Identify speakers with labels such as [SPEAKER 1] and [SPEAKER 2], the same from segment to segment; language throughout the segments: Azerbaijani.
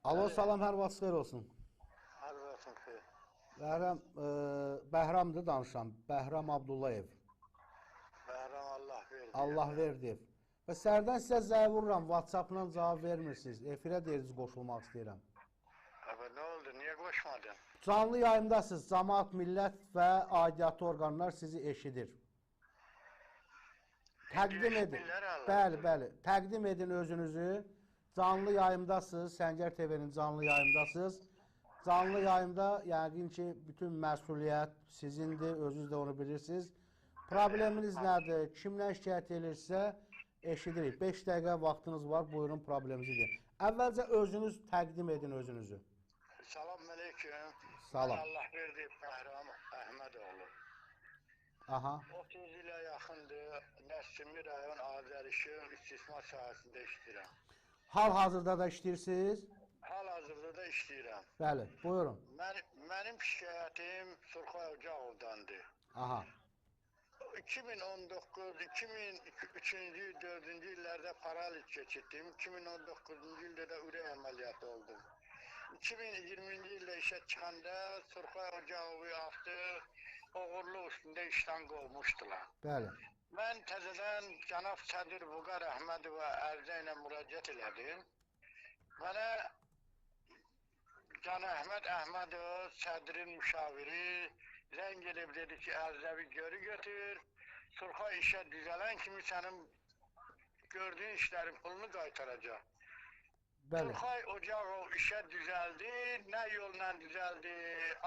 [SPEAKER 1] Alo, salam, hər vaxt xeyir olsun.
[SPEAKER 2] Hər vaxt xeyir.
[SPEAKER 1] Bəhram, Bəhramdır danışan. Bəhram Abdullayev.
[SPEAKER 2] Bəhram Allahverdiyev.
[SPEAKER 1] Allahverdiyev. Və sərdən sizə zəng vururam, WhatsApp-la cavab vermirsiniz. Efirə deyirsiniz, qoşulmaq istəyirəm.
[SPEAKER 2] Əbə, nə oldu? Niyə qoşmadın?
[SPEAKER 1] Canlı yayımdasınız. Camaat, millət və aidiyyatı orqanlar sizi eşidir. Təqdim edin. Bəli, bəli. Təqdim edin özünüzü. Canlı yayımdasınız. Səngər TV-nin canlı yayımdasınız. Canlı yayımda yəqin ki, bütün məsuliyyət sizindir. Özünüz də onu bilirsiniz. Probleminiz nədir? Kimlə şikayət edirsə eşidirik. 5 dəqiqə vaxtınız var. Buyurun, probleminizi deyin. Əvvəlcə özünüz təqdim edin özünüzü.
[SPEAKER 2] Salam aleyküm.
[SPEAKER 1] Salam.
[SPEAKER 2] Allahverdi Bəhram Əhmədoğlu.
[SPEAKER 1] Aha.
[SPEAKER 2] 30 ilə yaxındır. Nəsimi rayon Azərişin istismar sahəsində işləyirəm.
[SPEAKER 1] Hal-hazırda da işləyirsiniz?
[SPEAKER 2] Hal-hazırda da işləyirəm.
[SPEAKER 1] Bəli, buyurun.
[SPEAKER 2] Mənim şikayətim Surxay Ocaqovdandır.
[SPEAKER 1] Aha.
[SPEAKER 2] 2019, 2003-cü, 4-cü illərdə paraliz keçirdim. 2019-cu ildə də ürək əməliyyatı oldum. 2020-ci ildə işə çıxanda Surxay Ocaqovu artıq oğurluq üstündə işdən qovmuşdular.
[SPEAKER 1] Bəli.
[SPEAKER 2] Mən təzədən cənab sədr Vüqar Əhmədova ərizə ilə müraciət elədim. Mənə Can Əhməd Əhmədov, sədrin müşaviri zəng edib dedi ki, ərizəvi geri götür. Surxay işə düzələn kimi sənin gördüyün işlərin pulunu qaytaracaq.
[SPEAKER 1] Bəli.
[SPEAKER 2] Surxay Ocaqov işə düzəldi, nə yolla düzəldi,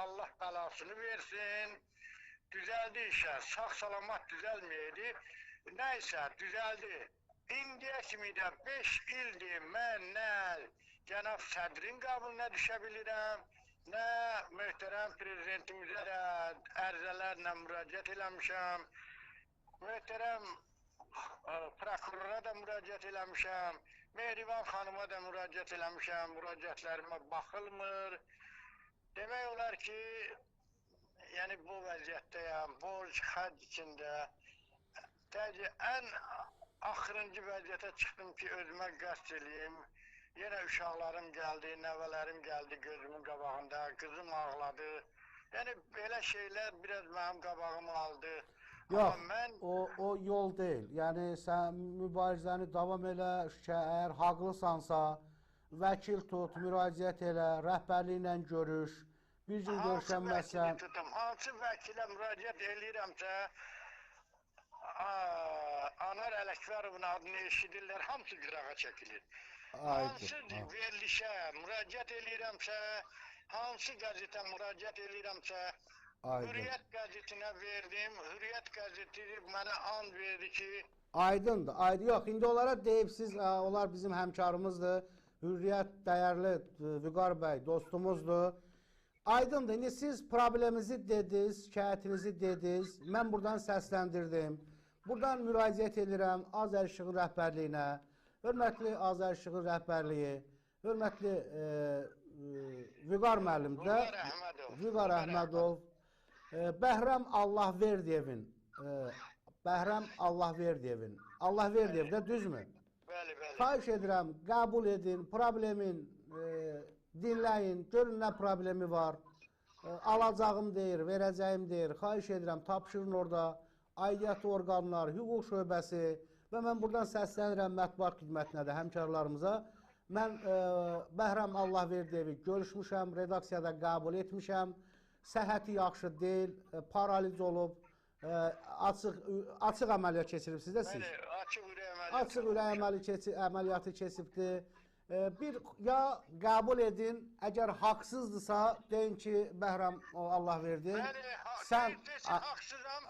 [SPEAKER 2] Allah bəlasını versin. Düzəldi işə, sağ-salamat düzəlməyəydi. Nəysə, düzəldi. İndiyə kimi də 5 ildir mən nə cənab sədrin qəbuluna düşə bilirəm, nə möhtərəm prezidentimizə də ərizələrlə müraciət eləmişəm, möhtərəm prokurora da müraciət eləmişəm, Mehriban xanıma da müraciət eləmişəm, müraciətlərimə baxılmır. Demək olar ki, yəni bu vəziyyətdəyəm, borc, xərc içində. Təcə ən axırıncı vəziyyətə çıxdım ki, özümə qəsd eləyim. Yenə uşaqlarım gəldi, nəvələrim gəldi gözümün qabağında, qızım ağladı. Yəni belə şeylər biraz mənim qabağımı aldı.
[SPEAKER 1] Yox,
[SPEAKER 2] amma mən
[SPEAKER 1] o yol deyil. Yəni sən mübarizəni davam elə, əgər haqlısansa, vəkil tut, müraciət elə, rəhbərliklə görüş. Bir gün görüşənməzsən.
[SPEAKER 2] Hansı vəkilə müraciət eləyirəmsə, Anar Ələkbərovun adını eşidirlər, hamısı qırağa çəkilir. Hansı verilişə müraciət eləyirəmsə, hansı qəzetə müraciət eləyirəmsə, Hürriyyət qəzetinə verdim, Hürriyyət qəzeti mənə and verdi ki...
[SPEAKER 1] Aydındır, aydın. Yox, indi onlara deyibsiz, onlar bizim həmkarımızdır, Hürriyyət dəyərli Vüqar bəy dostumuzdur. Aydındır, indi siz probleminizi dediniz, şikayətinizi dediniz, mən buradan səsləndirdim. Buradan müraciət edirəm Azərişığın rəhbərliyinə, hörmətli Azərişığın rəhbərliyi, hörmətli Vüqar müəllim də, Vüqar Əhmədov, Bəhram Allahverdiyevin, Bəhram Allahverdiyevin, Allahverdiyev də düzmü?
[SPEAKER 2] Bəli, bəli.
[SPEAKER 1] Xahiş edirəm, qəbul edin, problemin dinləyin, görün nə problemi var, alacağım deyir, verəcəyim deyir, xahiş edirəm, tapşırın orada, aidiyyatı orqanlar, hüquq şöbəsi və mən buradan səslənirəm mətbuat xidmətinə də, həmkarlarımıza. Mən Bəhram Allahverdiyevi görüşmüşəm, redaksiyada qəbul etmişəm, səhhəti yaxşı deyil, paraliz olub, açıq əməliyyat keçiribsiniz də siz?
[SPEAKER 2] Bəli, açıq ürək əməliyyatı.
[SPEAKER 1] Açıq ürək əməliyyatı keçibdir. Bir, ya qəbul edin, əgər haqsızdırsa, deyin ki, Bəhram Allahverdi.
[SPEAKER 2] Bəli, sən haqsızam,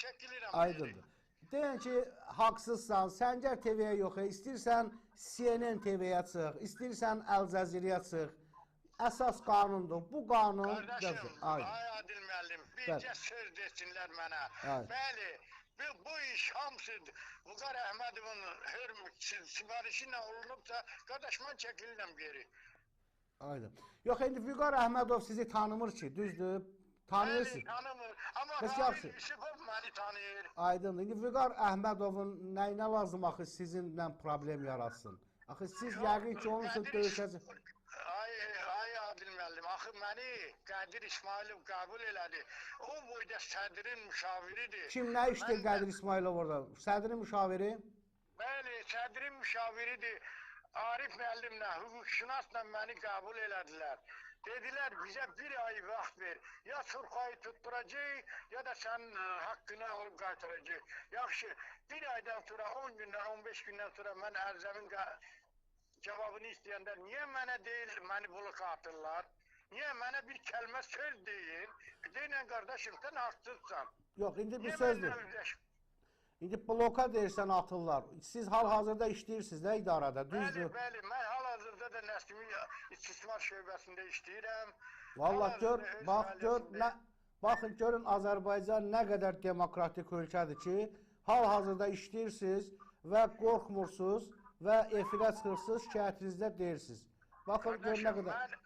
[SPEAKER 2] çəkilirəm.
[SPEAKER 1] Aydındır. Deyin ki, haqsızsan, Səngər TV-yə yox, istəyirsən CNN TV-yə çıx, istəyirsən Əl Cəzirəyə çıx. Əsas qanundur. Bu qanun...
[SPEAKER 2] Qardaşım, ay Adil müəllim, bircə söz desinlər mənə. Bəli. Bu iş hamısı Vüqar Əhmədovun sifarişi ilə olunubsa, qardaş, mən çəkilirəm geri.
[SPEAKER 1] Aydın. Yox, indi Vüqar Əhmədov sizi tanımır ki, düzdür? Tanıyırsınız.
[SPEAKER 2] Bəli, tanımır. Amma Ramil Yusifov məni tanıyır.
[SPEAKER 1] Aydındır. İndi Vüqar Əhmədovun nəyinə lazım axı sizinlə problem yaratsın? Axı siz yəqin ki, onun üçün döyüşəcək.
[SPEAKER 2] Ay Axı məni Qədir İsmailov qəbul elədi. O boyda sədrin müşaviridir.
[SPEAKER 1] Kim nə işləyir Qədir İsmailov orada? Sədrin müşaviri?
[SPEAKER 2] Bəli, sədrin müşaviridir. Arif müəllimlə, hüquqşünasla məni qəbul elədilər. Dedilər, bizə bir ay vaxt ver. Ya Surxayı tutturacaq, ya da sənin haqqını alıb qaytaracaq. Yaxşı, bir aydan sonra, 10 gündən, 15 gündən sonra mən ərizəmin cavabını istəyəndə niyə mənə deyil, məni bloka atırlar? Niyə mənə bir kəlmə söz deyin? Deyinə qardaşım, sən haqsızsan.
[SPEAKER 1] Yox, indi bir sözdür. İndi bloka deyirsən atırlar. Siz hal-hazırda işləyirsiniz də idarədə, düzdür?
[SPEAKER 2] Bəli, bəli. Mən hal-hazırda da Nəsimi İstismar şöbəsində işləyirəm.
[SPEAKER 1] Vallahi gör, bax gör, baxın görün Azərbaycan nə qədər demokratik ölkədir ki, hal-hazırda işləyirsiniz və qorxmursunuz və efirə çıxırsınız, şikayətinizdə deyirsiniz. Baxın gör nə qədər...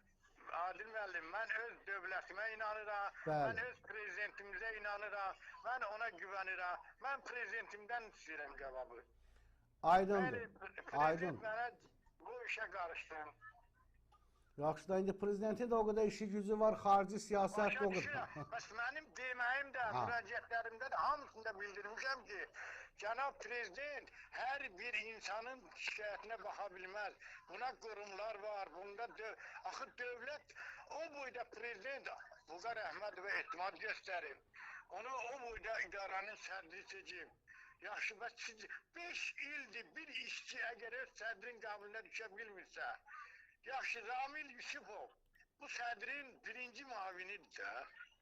[SPEAKER 2] Adil müəllim, mən öz dövlətimə inanıram, mən öz prezidentimizə inanıram, mən ona güvənirəm, mən prezidentimdən istəyirəm cavabı.
[SPEAKER 1] Aydındır, aydın.
[SPEAKER 2] Prezident mənə bu işə qarışsın.
[SPEAKER 1] Yaxşı da, indi prezidentin də o qədər işi gücü var, xarici siyasət o qədər.
[SPEAKER 2] Bəs mənim deməyim də, müraciətlərimdə də hamısında bildirmişəm ki, cənab prezident hər bir insanın şikayətinə baxa bilməz. Buna qurumlar var, bunda axı dövlət o boyda prezident Vüqar Əhmədovə etimad göstərib. Onu o boyda idarənin sədri seçib. Yaxşı, bəs siz 5 ildir bir işçi əgər öz sədrin qəbulinə düşə bilmirsə, yaxşı, Ramil Yusifov bu sədrin birinci müavinidir də.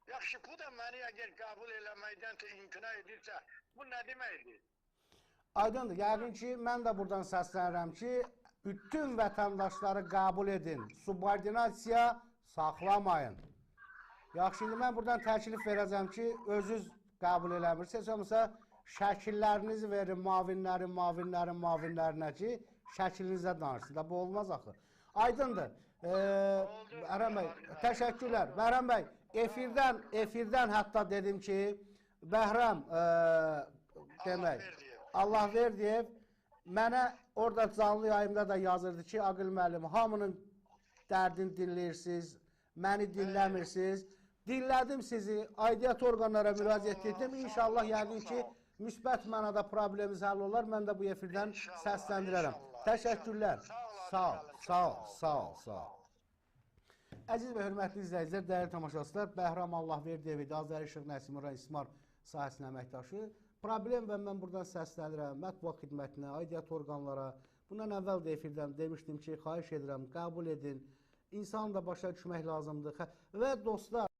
[SPEAKER 2] Yaxşı, bu da məni əgər qəbul eləməkdənsə imtina edirsə, bu nə deməkdir?
[SPEAKER 1] Aydındır. Yəqin ki, mən də buradan səslənirəm ki, bütün vətəndaşları qəbul edin. Subordinasiya saxlamayın. Yaxşı, indi mən buradan təklif verəcəm ki, özünüz qəbul eləmirsiniz. Heç olmasa şəkillərinizi verin mavinlərin, mavinlərin, mavinlərinə ki, şəklinizə danışsın. Da, bu olmaz axı. Aydındır. Bəhram bəy, təşəkkürlər. Bəhram bəy, efirdən hətta dedim ki, Bəhram, demək, Allahverdiyev mənə orada canlı yayımda da yazırdı ki, Aqil müəllim, hamının dərdini dinləyirsiniz, məni dinləmirsiniz. Dinlədim sizi, aidiyyət orqanlara müraciət etdim. İnşallah yəqin ki, müsbət mənada problemimiz həll olar. Mən də bu efirdən səsləndirərəm. Təşəkkürlər. Sağ ol, sağ ol, sağ ol, sağ ol. Əziz və hörmətli izləyicilər, dəyərli tamaşaçılar, Bəhram Allahverdiyev idi, Azərişıq Nəsimi rayon istismar sahəsinin əməkdaşı. Problem və mən buradan səslənirəm mətbuat xidmətinə, aidiyyət orqanlara. Bundan əvvəl də efirdən demişdim ki, xahiş edirəm, qəbul edin. İnsanı da başa düşmək lazımdır. Və dostlar,